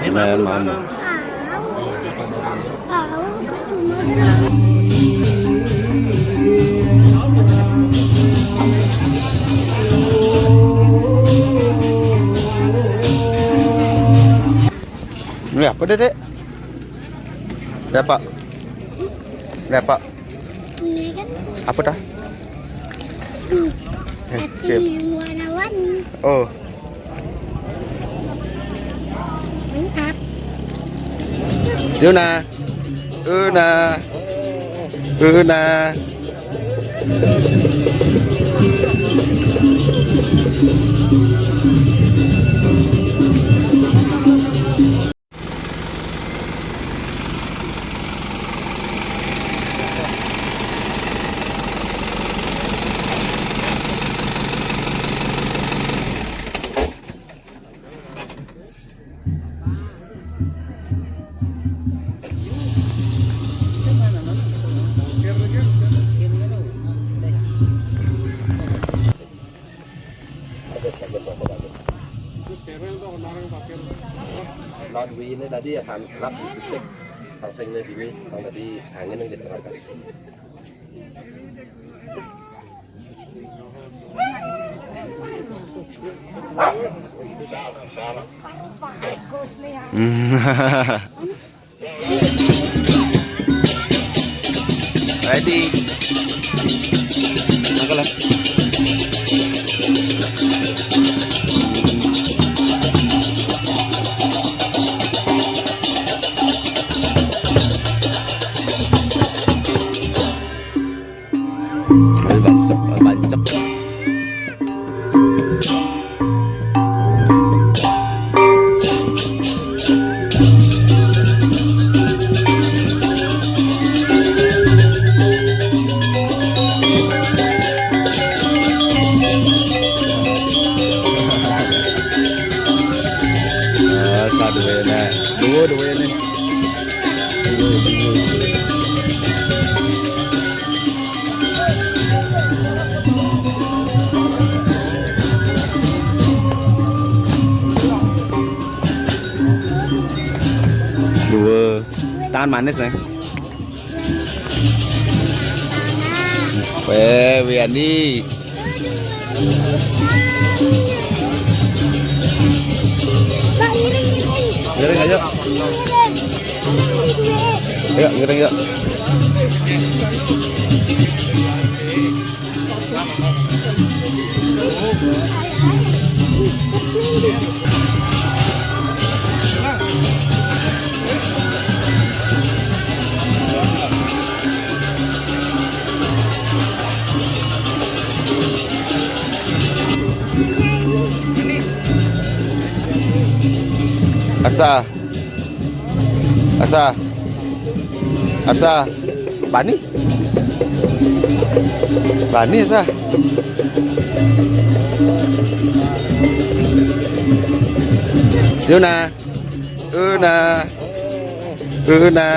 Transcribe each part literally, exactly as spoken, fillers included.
Kenal mama. Ini apa, Dedek? Ini apa? Ini apa? Ini kan. Apa dah? Hmm. Eh, hati sip. Warna-warni. Oh. Mantap. Yuna. Una. Una. Lawan duwene tadi ya santrap gitu sih. Tang sing ne dhewe, tang tadi angin yang diterangkan. Ready. Nangkal lah. Bancek, bancek. Ah, saduwene. Duwe, duwene. Dua. Tangan manis, Neng. Weh, Wiani. Ngiring aja. Yuk, ngiring yuk. Asa. Asa. Asa. Bani. Bani, Asa. Yuna. Una. Una.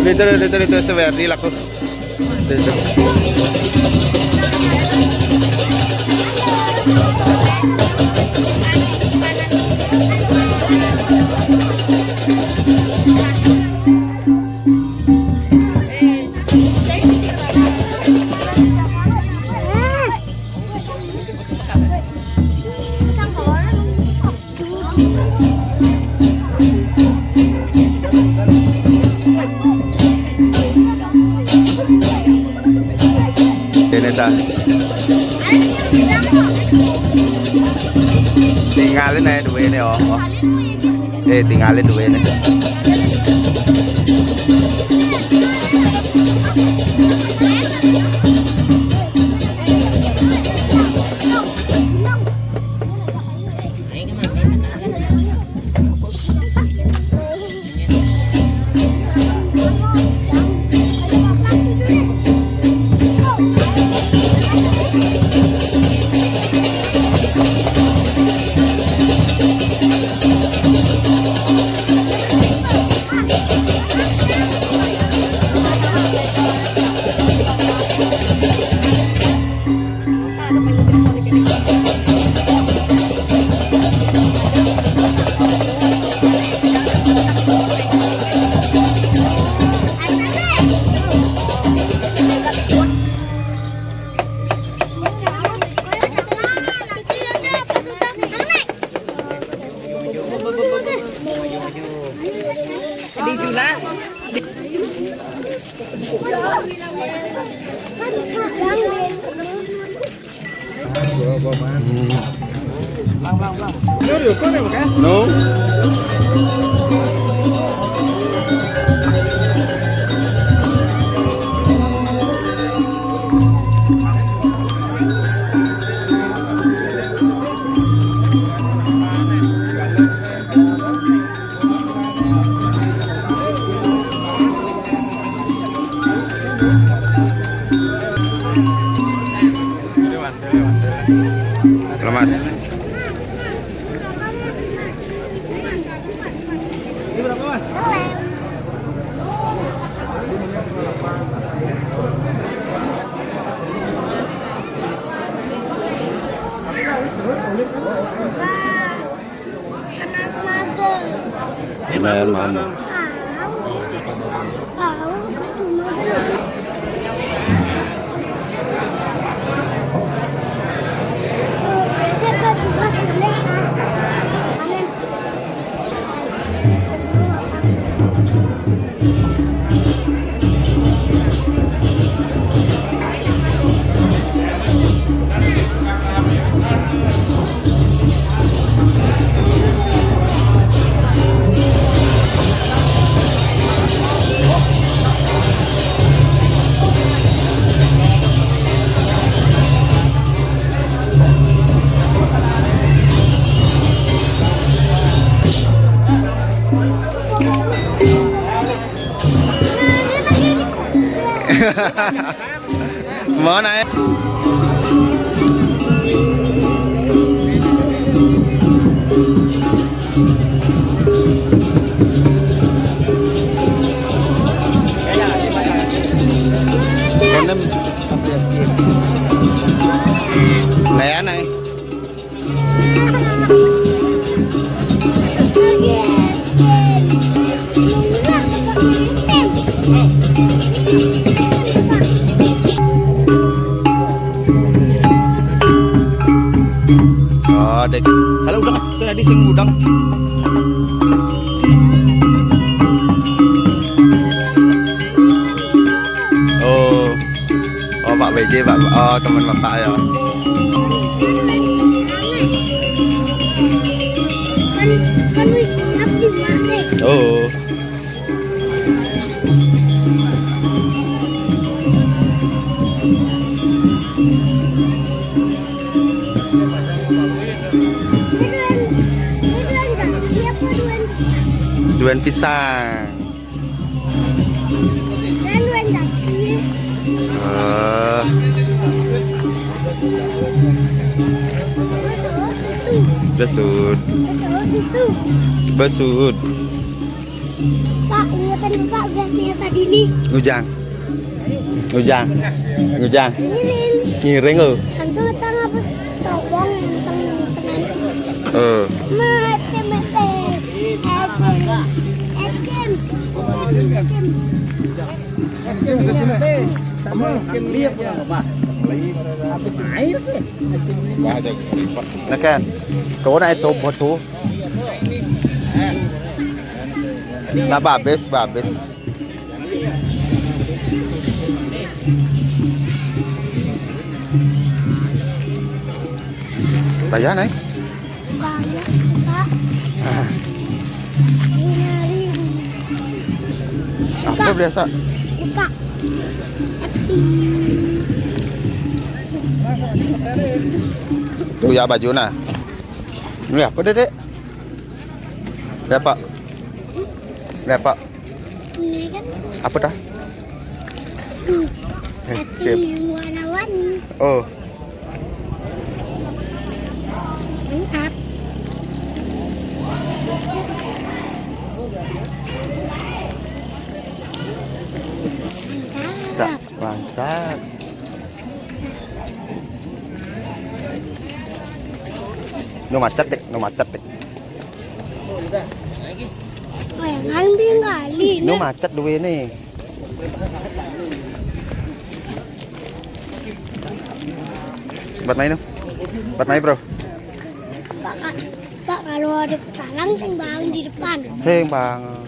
Dito, dito, dito, sa Verdi, lako. Dito. Ini ta. Tingalin ae duwene, oh. Oh. Eh, tingalin duwene. Nah. No. Lemas. Kenal sama Aga. Kenal mama. Tahu. Tahu, cuma dia. Dia kan juga sudah, kan? Aneh. Mana, eh? Konem. Kayak aneh. Oh, dek. Kalau udah, saya di sini udah. Oh. Oh, Pak B J, Pak. Oh, teman Bapak ya. Kan, kan wis siap di mana? Oh. Ini duluan, ini duluan kaki apa duluan? Duluan pisang. Kan duluan kaki. Eh. Besut. Besut itu. Besut. Pak, ingetan Pak, udah lihat tadi nih. Ujang. Ujang. Ujang. Ngiring. Ngiring, oh. Tentu datang apa? Tolong yang tengah-tengah. Eh. Mete, mete. Ekem. Ekem. Ekem. Ekem. Sama es krim ini aja. Habis air tuh. Wah, ada lipat. Nah, kan. Kau nak itu foto. Nah, babes, babes. Payah, naik. Banyak, Kak. Ah. Ini hari. Apa biasa? Buka. Tuh ya baju nah. Ini apa, Dedek? Ya, Pak. Ya, Pak. Ini kan. Apa dah? Tuh. Eh, hati sip. Warna-warni. Oh. Mantap. Mantap. Mantap. No macet, Dek. No macet, Dek. Jangan bingali. No macet duwe ne. Buat main, no? Buat main, bro. Pak, Pak, kalau ada petalang, sing bangun di depan. Sing bangun.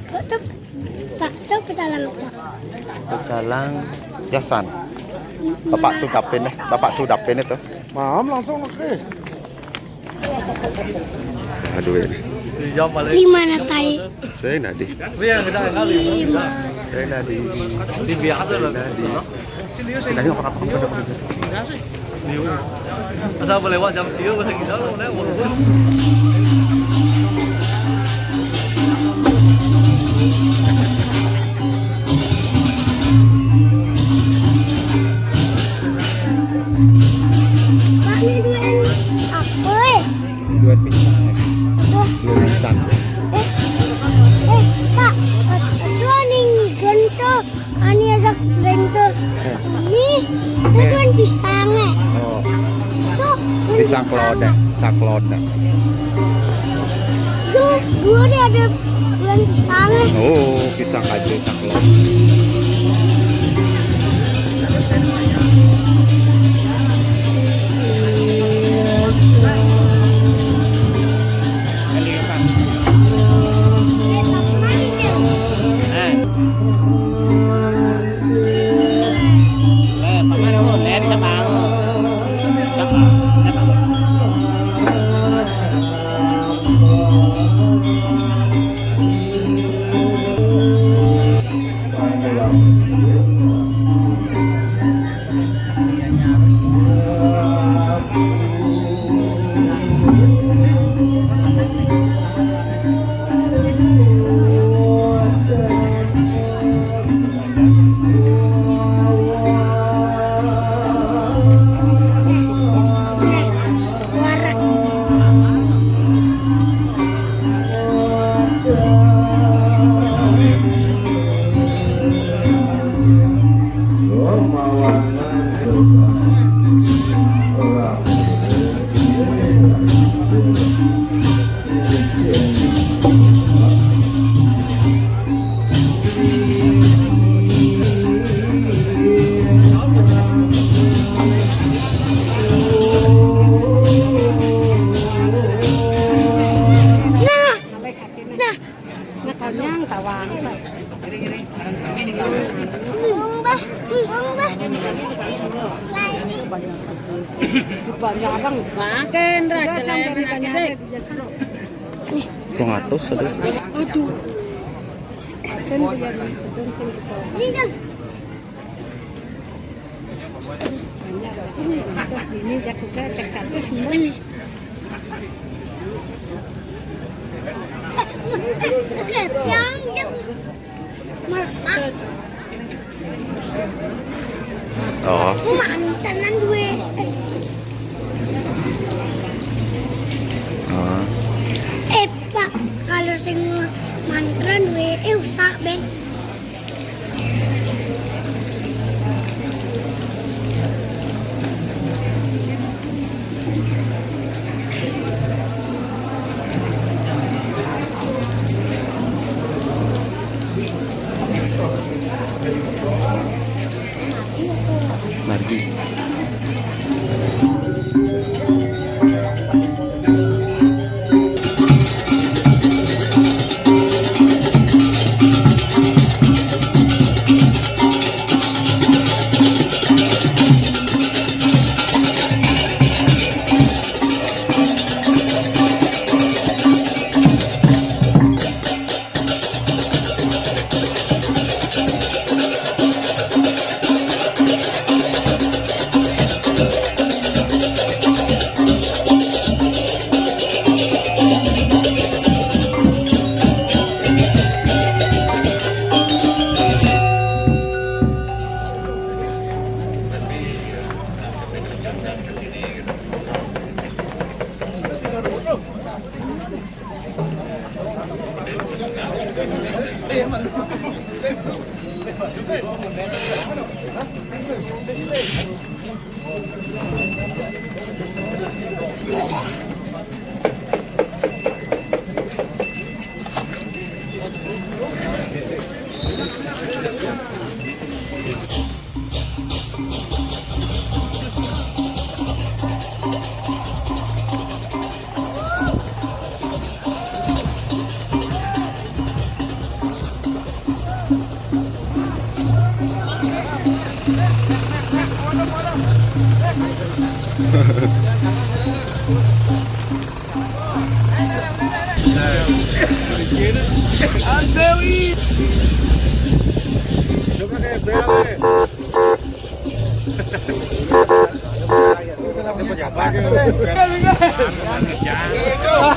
Pak, tuh, Pak, tuh pecalang, Pak. Pecalang Yasan. Bapak tuh dapin deh, bapak tuh dapin itu. Mam, langsung oke. Aduh ini. Lima na tayo. Saya nadi. Lima. Saya nadi. Saya nadi. Tadi apa apa apa. Asal boleh jam siu masih kita. Pak, ini dua ini apa, eh? Dua pisang. Apa? Dua pisang. Eh, eh, Pak, dua nih gantung. Ani ajak gantung. Eh. Ini, itu dua pisang, eh. Oh. Tuh, pisang kelodek, pisang kelodek. Tuh, dua nih ada dua pisang, eh. Oh, pisang aja. Nah, nah, kanyang tawang. Bung bah, bung bah. Banyak orang. Makan, raja lain anak kita. Rong atus ada. Aduh. Asin biar betul sing kita. Ini kan. Terus dini jakuka cek satu semua. Oke, yang, yang. Oh. Mantenan duwe. Oh. Eh, Pak, kalau sing mantenan duwe, eh, usah, Ben. Margi. Dewi. Coba kayak bel, eh.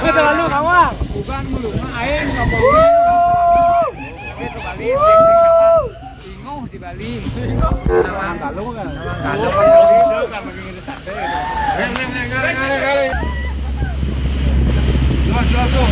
Terlalu kawan. Bukan mulu, mah aing ngomong. Tapi ke Bali, sing, sing, sing. Lingoh di Bali. Kalau kan. Kalau kan. Neng, neng, neng, neng, neng, neng. Jual, jual, jual.